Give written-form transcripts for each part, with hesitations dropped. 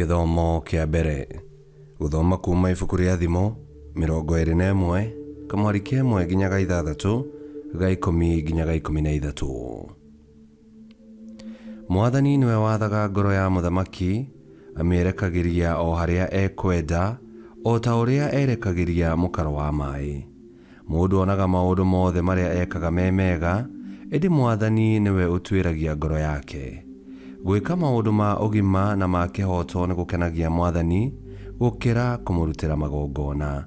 Gĩthomo kĩa mbere. Gũthoma kuuma ibuku rĩa Thimo, 21, kamwari ka ĩmwe nginya ga ithathatũ, ga ikũmi nginya ga 13. Mwathani nĩwe wathaga ngoro ya mũthamaki, amĩerekagĩria o harĩa ekwenda, o ta ũrĩa erekagĩria mũkaro wa maĩ. Mũndũ onaga maũndũ mothe marĩa ekaga me mega, ĩndĩ Mwathani nĩwe ũtuĩragia ngoro yake. Gwĩka maũndũ ma ũgima na ma kĩhooto nĩgũkenagia Mwathani, gũkĩra kũmũrutĩra magongona.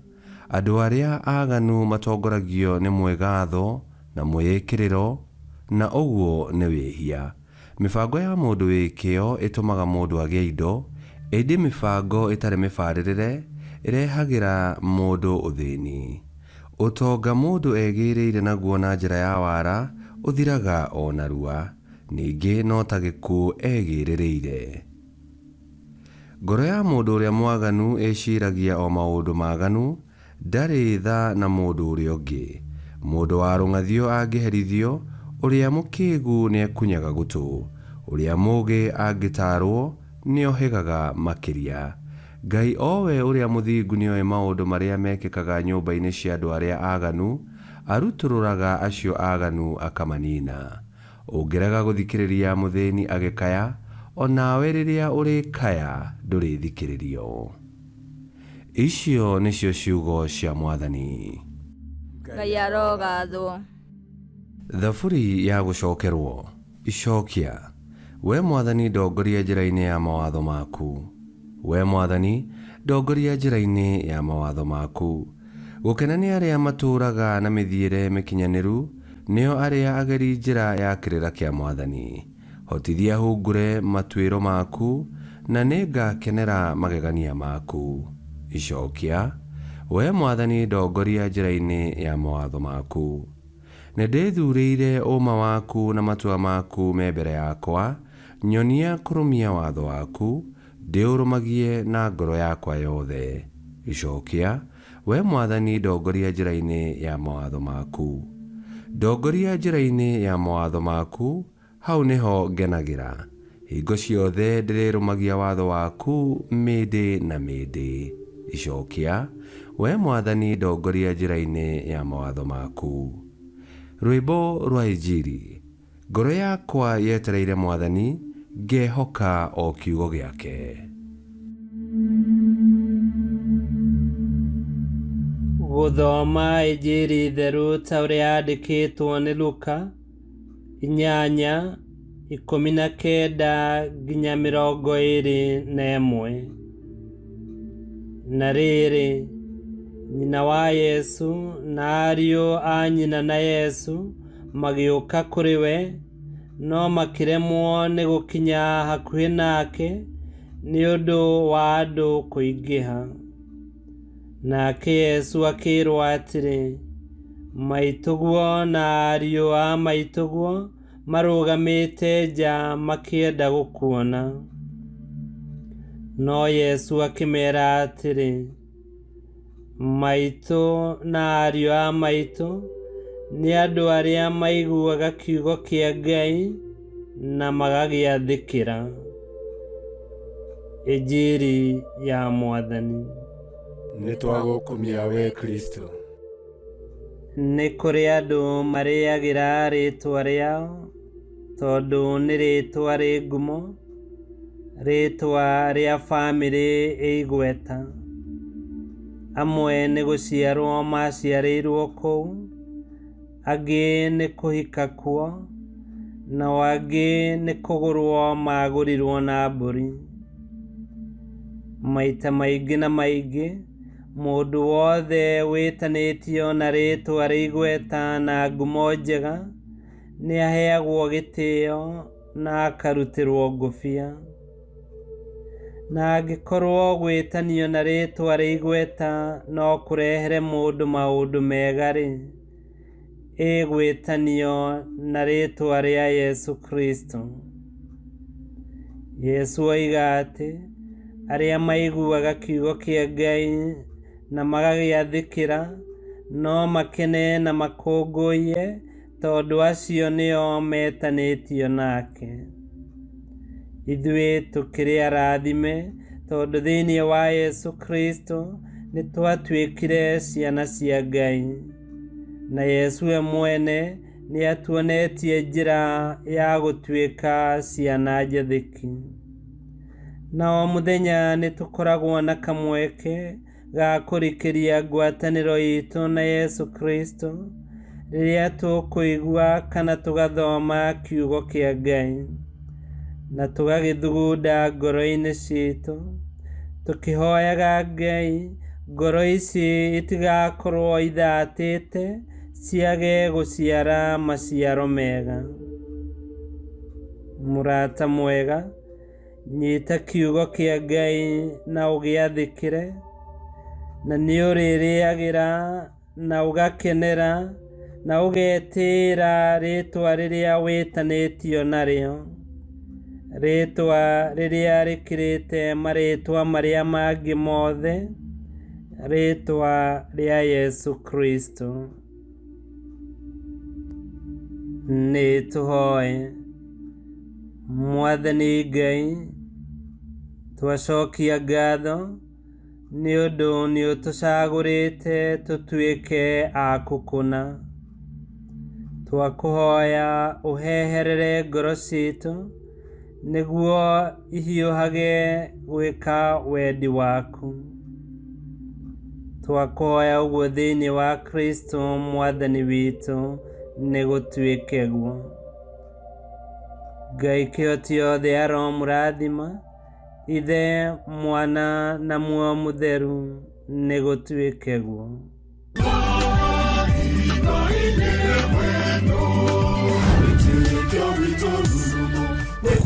Andũ arĩa aaganu matongoragio nĩ mwĩgaatho na mwĩĩkĩrĩro, na ũguo nĩ wĩhia. Mĩbango ya mũndũ wĩ kĩyo ĩtũmaga mũndũ agĩe indo, ĩndĩ mĩbango ĩtarĩ mĩbarĩrĩre ĩrehagĩra mũndũ ũthĩni. Ũtonga mũndũ egĩĩrĩire naguo na njĩra ya wara ũthiraga o narua, ningĩ no ta gĩkuũ egĩĩrĩrĩire. Ngoro ya mũndũ ũrĩa mwaganu ĩĩciragia o maũndũ maaganu, Ndarĩ tha na mũndũ ũrĩa ũngĩ. Mũndũ wa rũng'athio angĩherithio, ũrĩa mũkĩgu nĩekunyaga gũtũ, ũrĩa mũũgĩ angĩtaarwo, nĩohĩgaga makĩria. Ngai o we ũrĩa mũthingu nĩoĩ maũndũ marĩa mekĩkaga nyũmba-inĩ cia andũ arĩa aaganu, arutũrũraga acio aaganu akamaniina. Ũngĩrega gũthikĩrĩria mũthĩni agĩkaya, o nawe rĩrĩa ũrĩkaya ndũrĩthikĩrĩrio. Icio nĩcio ciugo cia Mwathani. Ngai arogathwo. Thaburi ya gũcokerwo. Icokia. Wee Mwathani ndongoria njĩra-inĩ ya mawatho maku. Wee Mwathani, ndongoria njĩra-inĩ ya mawatho maku. Gũkena nĩ arĩa matũũraga na mĩthiĩre mĩkinyanĩru, nĩo arĩa ageri njĩra ya kĩrĩra kĩa Mwathani. Hotithia hungure matuĩro maku, na nĩngakenera magegania maku. Icokia, Wee Mwathani ndongoria njĩra-inĩ ya mawatho maku. Nĩndĩthuurĩire ũũma waku na matua maku me mbere yakwa, nyonia kũrũmia watho waku, ndĩũrũmagie na ngoro yakwa yothe. Icokia, Wee Mwathani ndongoria njĩra-inĩ ya mawatho maku. Ndongoria njĩra-inĩ ya mawatho maku, hau nĩho ngenagĩra. Hingo ciothe ndĩrĩrũmagia watho waku mĩndĩ na mĩndĩ. Icokia, Wee Mwathani ndongoria njĩra-inĩ ya mawatho maku. Rwĩmbo rwa Injiri. Ngoro yakwa yetereire Mwathani, ngehoka o kiugo gĩake. Gũthoma Injiri theru ta ũrĩa yandĩkĩtwo nĩ Luka, 8:19 nginya 21. Na rĩrĩ, nyina wa Yesu na ariũ a nyina na Yesu magĩũka kũrĩ we, no makĩremwo nĩ gũkinya hakuhĩ nake nĩ ũndũ wa andũ kũingĩha. Nake Yesu akĩĩrwo atĩrĩ, Maitũguo na ariũ a maitũguo marũgamĩte nja makĩenda gũkuona. No Yesu akĩmeera atĩrĩ, Maitũ na ariũ a maitũ nĩ andũ arĩa maiguaga kiugo kĩa Ngai na magagĩathĩkĩra. Injiri ya Mwathani. Nĩ twagũkumia wee Kristo. Nĩ kũrĩ andũ marĩagĩra rĩĩtwa rĩao tondũ nĩ rĩĩtwa rĩ ngumo, rĩĩtwa rĩa bamĩrĩ ĩ igweta. Amwe nĩ gũciarwo maciarĩirwo kũu, angĩ nĩ kũhika kuo, nao angĩ nĩ kũgũrwo magũrirwo na mbũri. Maita maingĩ na maingĩ, Mũndũ wothe wĩtanĩtio na rĩĩtwa rĩ igweta na ngumo njega nĩ aheagwo gĩtĩo na akarutĩrwo ngũbia. Na angĩkorwo gwĩtanio na rĩĩtwa rĩ igweta no kũrehere mũndũ maũndũ mega-rĩ, ĩ gwĩtanio na rĩĩtwa rĩa Yesu Kristo. Yesu oiga atĩ arĩa maiguaga kiugo kĩa Ngai na magagĩathĩkĩra no makene na makũngũiye tondũ acio nĩo metanĩtio nake. Ithuĩ tũkĩrĩ arathime. Tondũ thĩinĩ wa Yesu Kristo nĩ twatuĩkire ciana cia Ngai, na Yesu we mwene nĩ atuonetie njĩra ya gũtuĩka ciana njathĩki. Na o mũthenya nĩ tũkoragwo na kamweke ga kũrikĩria ngwatanĩro itũ na Yesu Kristo rĩrĩa tũkũigua kana tũgathoma kiugo kĩa Ngai na tũgagĩthugunda ngoro-inĩ citũ, tũkĩhoyaga Ngai ngoro ici itigakorwo ithatĩte ciage gũciara maciaro mega. Mũrata mwega, nyita kiugo kĩa Ngai na ũgĩathĩkĩre, na nĩ ũrĩrĩagĩra na ũgakenera na ũgetĩĩra rĩtwa rĩrĩa wĩtanĩtio narĩo, rĩtwa rĩrĩa rĩkĩrĩte marĩtwa marĩa mangĩ mothe, rĩtwa rĩa Yesu Kristo. Nĩ tũhoe. Mwathani Ngai, twacokia ngatho nĩ ũndũ nĩ ũtũcagũrĩte tũtuĩke aku kũna. Twakũhoya ũheherere ngoro citũ nĩguo ihiũhage gwĩka wendi waku. Twakũhoya ũguo thĩinĩ wa Kristo Mwathani witũ, nĩ gũtuĩke guo. Ngai kĩhoti yothe aromũrathima, Ithe, Mwana na Muoyo Mũtheru, nĩ gũtuĩke guo.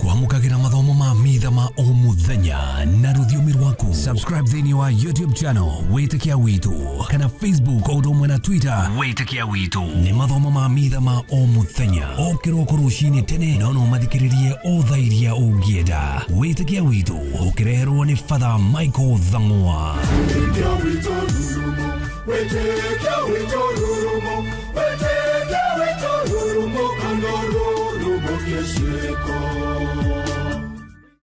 Kwamũkagĩra mathomo ma mitha ma o mũthenya na rũthiomi rwaku. Subscribe thĩinĩ wa YouTube channel Wĩtĩkia Witũ kana Facebook o ũndũ ũmwe na Twitter Wĩtĩkia Witũ. Nĩ mathomo ma mitha ma o mũthenya o kĩroko rũcinĩ tene, no no mathikĩrĩrie o thaa iria ũngĩenda. Wĩtĩkia Witũ ũkĩreherwo nĩ Father Michael Thang'wa. Wĩtĩkia witũ rurumo, wĩtĩkia witũ rurumo, wĩtĩkia witũ rurumo, kana rurumo kĩciko.